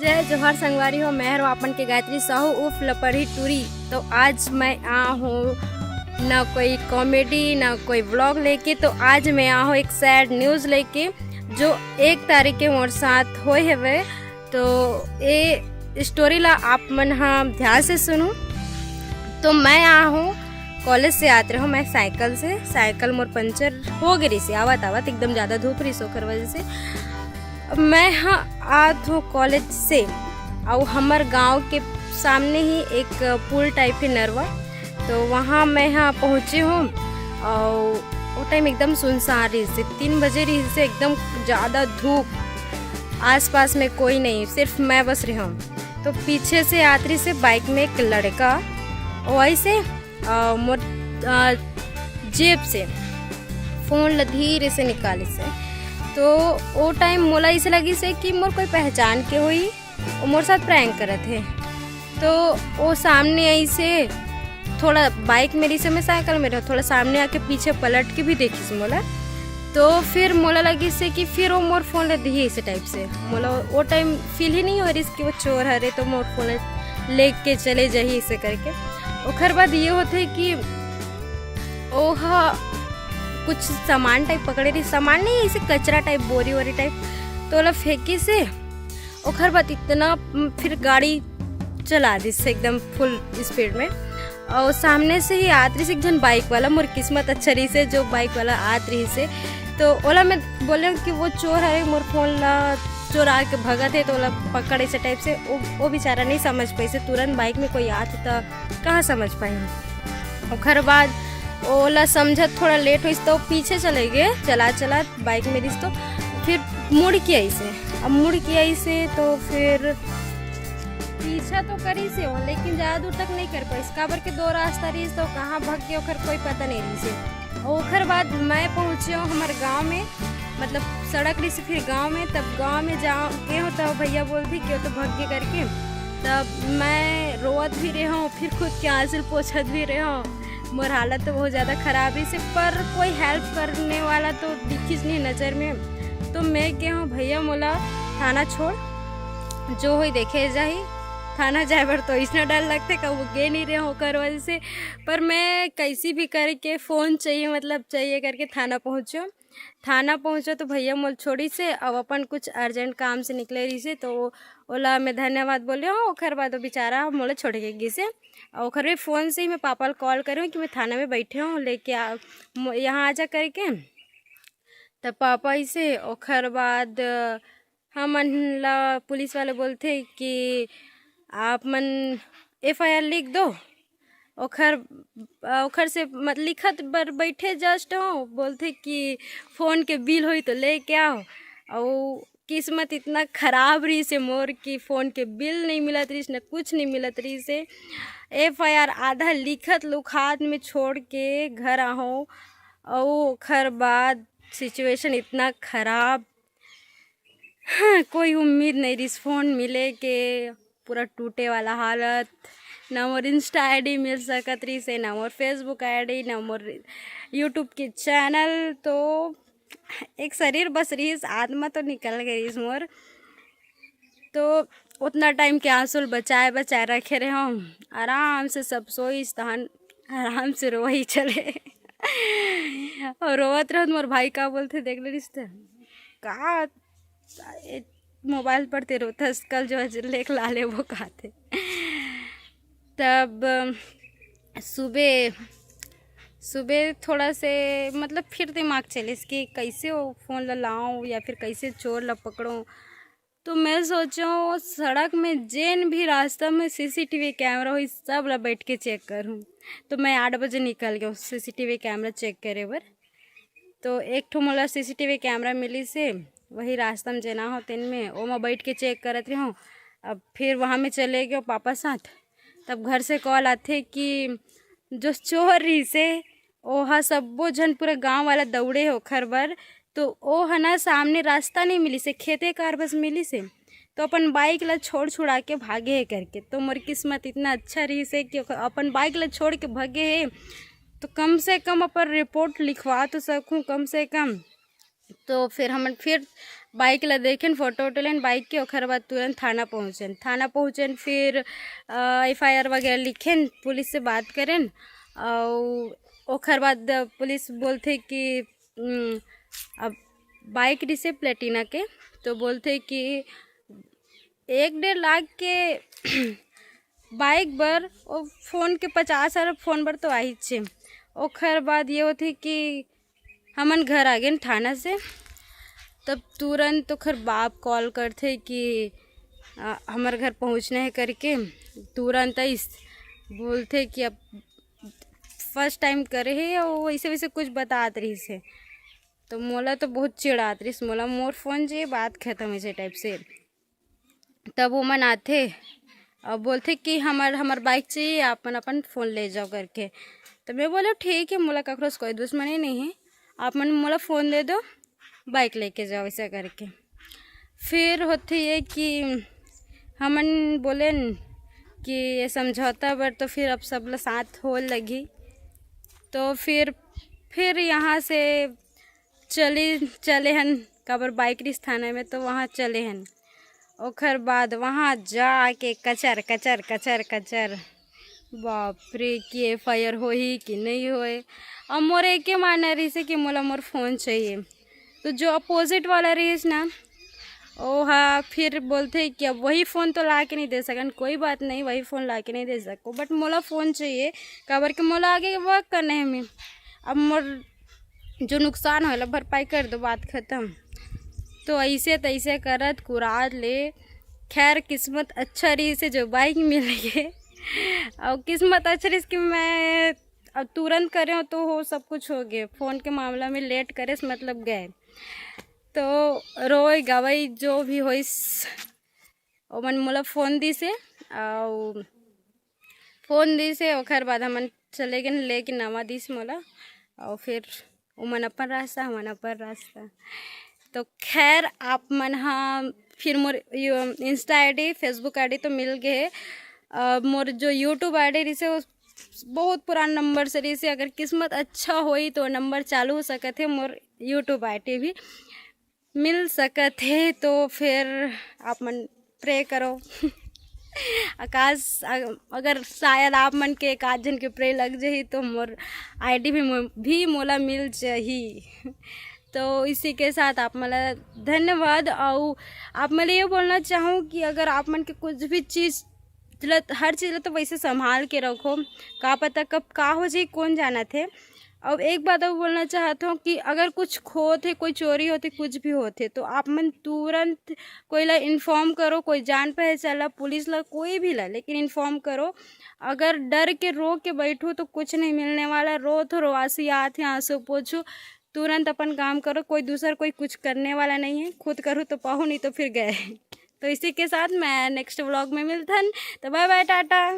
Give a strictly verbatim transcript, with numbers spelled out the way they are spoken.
जय जोहार संगवारी हो, मैं हरो आपन के गायत्री साहू उर्फ लपरही टूरी। तो आज मैं आ हूँ ना कोई कॉमेडी ना कोई व्लॉग लेके, तो आज मैं आ हूँ एक सैड न्यूज़ लेके, जो एक तारीख के मोर साथ होए हवे। तो ये स्टोरी ला आप मन हा ध्यान से सुनू। तो मैं आ हूँ कॉलेज से आत रहूँ मैं साइकिल से, साइकिल मोर पंचर हो गई रही से आवत आवत, एकदम ज़्यादा धूप रही से ओकर वजह से। मैं हाँ आत हूँ कॉलेज से, और हमर गांव के सामने ही एक पुल टाइप के नरवा, तो वहाँ मैं हाँ पहुँची हूँ। और वो टाइम एकदम सुनसान रही से, तीन बजे रही से, एकदम ज़्यादा धूप, आसपास में कोई नहीं, सिर्फ मैं बस रही हूँ। तो पीछे से आत रही से बाइक में एक लड़का, वैसे अ, मोर अ, जेब से फ़ोन ला धीरे से निकालिस हे। तो वो टाइम मोला ऐसे लगिस हे कि मोर कोई पहचान के होही, वो मोर साथ प्रैंक करत हे। तो वो सामने ऐसे थोड़ा बाइक में रहिस हे, मैं साइकिल में रहूँ, थोड़ा सामने आके पीछे पलट के भी देखिस मोला। तो फिर मोला लगिस हे कि फिर वो मोर फ़ोन ला दिही ऐसे टाइप से। मोला वो टाइम फील ही नहीं हो रही कि वो चोर हरे तो मोर फ़ोन ला लेके चले जाही ऐसे करके। ओखर बाद ये होथे कि ओहा कुछ सामान टाइप पकड़े रही, सामान नहीं, ऐसे कचरा टाइप, बोरी वोरी टाइप, तो ओला फेंकिस हे। ओखर बाद इतना, म, फिर गाड़ी चला दिस एकदम फुल स्पीड में, और सामने से ही आत रहिस एक झन बाइक वाला। मोर किस्मत अच्छा रहिस हे जो बाइक वाला आत रहिस हे, तो ओला मैं बोले कि वो चोर हरे, मोर फ़ोन ला चोरा के भगत हे, तो ओला पकड़ ऐसे टाइप से। वो, वो बेचारा नहीं समझ पाइस हे, तुरंत बाइक में कोई आत त कहाँ समझ पाही। ओखर बाद ओला समझत थोड़ा लेट होइस, तो पीछे चले गए, चला चला बाइक में रहिस, तो फिर मुड़ के आइस हे। अब मुड़ के आइस हे, तो फिर पीछा तो करिस हे वो, लेकिन ज़्यादा दूर तक नहीं कर पाइस, काबर के दो रास्ता रहिस, तो कहाँ भग के ओखर कोई पता नहीं रहिस हे। ओखर बाद मैं पहुँचे हूँ हमर गाँव में, मतलब सड़क रहिस हे फिर गाँव में, तब गाँव में जा गए हूँ, तब भैया बोलथे कि वो तो भग गए करके। तब मैं रोवत भी रहे हूँ, फिर खुद के आंसू पोछत भी रहे हूँ। मोर हालत तो बहुत ज़्यादा खराब रहिस हे, पर कोई हेल्प करने वाला तो दिखिस नहीं नज़र में। तो मैं कहे हूँ, "भैया मोला थाना छोड़, जो होई देखे जाही।" थाना जाए बर तो इसना डर लगथे, कब वो गे नहीं रहे हूँ ओकर वजह से। पर मैं कैसी भी करके फ़ोन चाहिए, मतलब चाहिए करके थाना पहुँचो। थाना पहुँचो तो भैया मोला छोड़िस हे, अब अपन कुछ अर्जेंट काम से निकले रहिस हे, तो ओला मैं धन्यवाद बोले हूँ। ओखर बाद वो बेचारा मोला छोड़ के गिस हे, और ओखर भी फ़ोन से ही मैं पापा ला कॉल करे हूँ कि मैं थाना में बैठे हूँ, लेके आ, मो-, यहाँ आ जा करके। तब पापा आइस हे, ओखर बाद हमन ला पुलिस वाले बोलथे कि आप मन एफ आई आर लिख दो। ओखर, ओखर से मत लिखत बर बैठे जस्ट हो, बोलथे कि फ़ोन के बिल होई तो लेके आओ। और किस्मत इतना खराब रहिस हे मोर कि फ़ोन के बिल नहीं मिलत रहिस, न कुछ नहीं मिलत रहिस हे। एफ आई आर आधा लिखत लुखात में छोड़ के घर आहूँ। और ओखर बाद सिचुएशन इतना खराब, हाँ, कोई उम्मीद नहीं रहिस फ़ोन मिले के, पूरा टूटे वाला हालत। ना मोर इंस्टा आई डी मिल सकत रहिस हे, ना मोर फेसबुक आई डी, ना मोर यूट्यूब के चैनल। तो एक शरीर बस रहिस, आत्मा तो निकल गई रहिस मोर। तो उतना टाइम के आंसू ल बचाए बचाए रखे रहे हूँ। आराम से सब सोइस, तहन आराम से रोवई चले। और रोवत रहत मोर भाई का बोलथे, देख ले रिश्ते का ए, मोबाइल पर ते रोथस, कल जो है लेख ला लेबो कहथे। तब सुबह, सुबह थोड़ा से मतलब फिर दिमाग चलिस कि कैसे वो फ़ोन ला लाऊं या फिर कैसे चोर ला पकड़ूं। तो मैं सोचो सड़क में जेन भी रास्ता में सी सी टी वी कैमरा होई, सब ला बैठ के चेक करूं। तो मैं आठ बजे निकल गयो C C T V camera check करे बर। तो एक ठो मोला C C T V camera मिलिस हे, वही रास्ता में जेन हो तेन में, ओमा बैठ के चेक करत रहूं। अब फिर वहाँ में चले गयो पापा साथ। तब घर से कॉल आथे कि जो चोर रहिस हे, ओहा सब्बो झन पूरा गांव वाला दौड़े हे ओखर बर। तो ओह ना सामने रास्ता नहीं मिलिस हे, खेते कार बस मिलिस हे। तो अपन बाइक ला छोड़ छुड़ा के भागे हे करके। तो मोर किस्मत इतना अच्छा रहिस हे कि ओकर अपन बाइक ला छोड़ के भागे हे, तो कम से कम अपन रिपोर्ट लिखवा तो सकूं कम से कम। तो फिर हमन फिर बाइक ला देखेन, फोटो वोटो लेन बाइक के, ओखर बाद तुरंत थाना पहुँचेन। थाना पहुँचेन, फिर एफ आई आर वगैरह लिखेन, पुलिस से बात करेन। और ओखर बाद पुलिस बोलथे कि अब बाइक रिसे प्लेटिना के, तो बोलथे कि एक डेढ़ लाख के बाइक बर, वो फ़ोन के पचास हज़ार फ़ोन बर तो आहिच हे। ओखर बाद ये होथे कि हमन घर आ गेन थाना से, तब तुरंत ओखर बाप कॉल करथे कि हमर घर पहुँचना है करके। तुरंत आइस, बोलथे कि अब फर्स्ट टाइम करे हे, और वैसे वैसे कुछ बतात रहिस हे। तो मोला तो बहुत चिढ़ात रहिस, मोला मोर फ़ोन चाहिए, बात खत्म, ऐसे टाइप से। तब वो मन आथे और बोलथे कि हमर हमर बाइक चाहिए, आप मन अपन फ़ोन ले जाओ करके। तो मैं बोले ठीक है, मोला ककरो से कोई दुश्मनी नहीं है, आप मन मोला फ़ोन दे दो, बाइक लेके जाओ, ऐसा करके। फिर होथे ये कि हमन बोलेन कि ये समझौता बर तो फिर अब सब ला साथ हो लगी। तो फिर फिर यहाँ से चली चले हन, काबर बाइक रिस थाना में, तो वहाँ चले हन। ओखर बाद वहाँ जाके कचर कचर कचर कचर, बाप रे, कि एफ आई आर होही कि नहीं होए। अब मोर एके मानना रहिस कि मोला मोर फ़ोन चाहिए। तो जो अपोजिट वाला रहिस ना, ओहा फिर बोलथे कि अब वही फ़ोन तो ला के नहीं दे सकन। कोई बात नहीं, वही फ़ोन ला के नहीं दे सको, बट मोला फ़ोन चाहिए, काबर के मोला आगे वर्क करना है। मैं अब मोर जो नुकसान होला भरपाई कर दो, बात खत्म। तो ऐसे तैसे करत कुरात ले, खैर किस्मत अच्छा रहिस हे जो बाइक मिल गए। और किस्मत अच्छा रहिस कि मैं अब तुरंत करे हो तो हो, सब कुछ हो गए। फ़ोन के मामला में लेट करे से मतलब गए। तो रोई गवई जो भी होइस, ओमन मोला फ़ोन दिस हे, और फ़ोन दिस हे, ओखर बाद हमन चले गेन लेके नवा दिस मोला, और फिर ओमन अपन रास्ता, हमन अपन रास्ता। तो खैर, आप मन हा फिर more you-, Insta I D, Facebook I D तो मिल गए हे। अ, मोर जो यूट्यूब आई डी रहिस हे, वो बहुत पुरान नंबर से रहिस हे। अगर किस्मत अच्छा होई तो नंबर चालू हो सकत हे मोर यूट्यूब आई डी भी। मिल सकत हे, तो फिर आप मन प्रे करो। आकाश, अ-, अगर शायद आप मन के एक आध झन के प्रे लग जाही, तो मोर आई डी भी मो-, भी मोला मिल जाही। तो इसी के साथ आप मन ला धन्यवाद। और आप मन ला ये बोलना चाहूँ कि अगर आप मन के कुछ भी चीज़ ल-, हर चीज़ ला तो वैसे संभाल के रखो, का पता कब का हो जाए, कौन जानत हे। अब एक बात और बोलना चाहत हूँ कि अगर कुछ खोत हे, कोई चोरी होथे, कुछ भी होथे, तो आप मन तुरंत कोई ला इन्फॉर्म करो, कोई जान पहचान ला, पुलिस ला, कोई भी ला, लेकिन इन्फॉर्म करो। अगर डर के रो के बैठो तो कुछ नहीं मिलने वाला। रो तो रोवासी आत हे, आंसू पोछो, तुरंत अपन काम करो। कोई दूसर कोई कुछ करने वाला नहीं है, खुद करो तो पाओ, नहीं तो फिर गए। तो इसी के साथ मैं नेक्स्ट व्लॉग में मिलथन। तो बाय बाय, टाटा।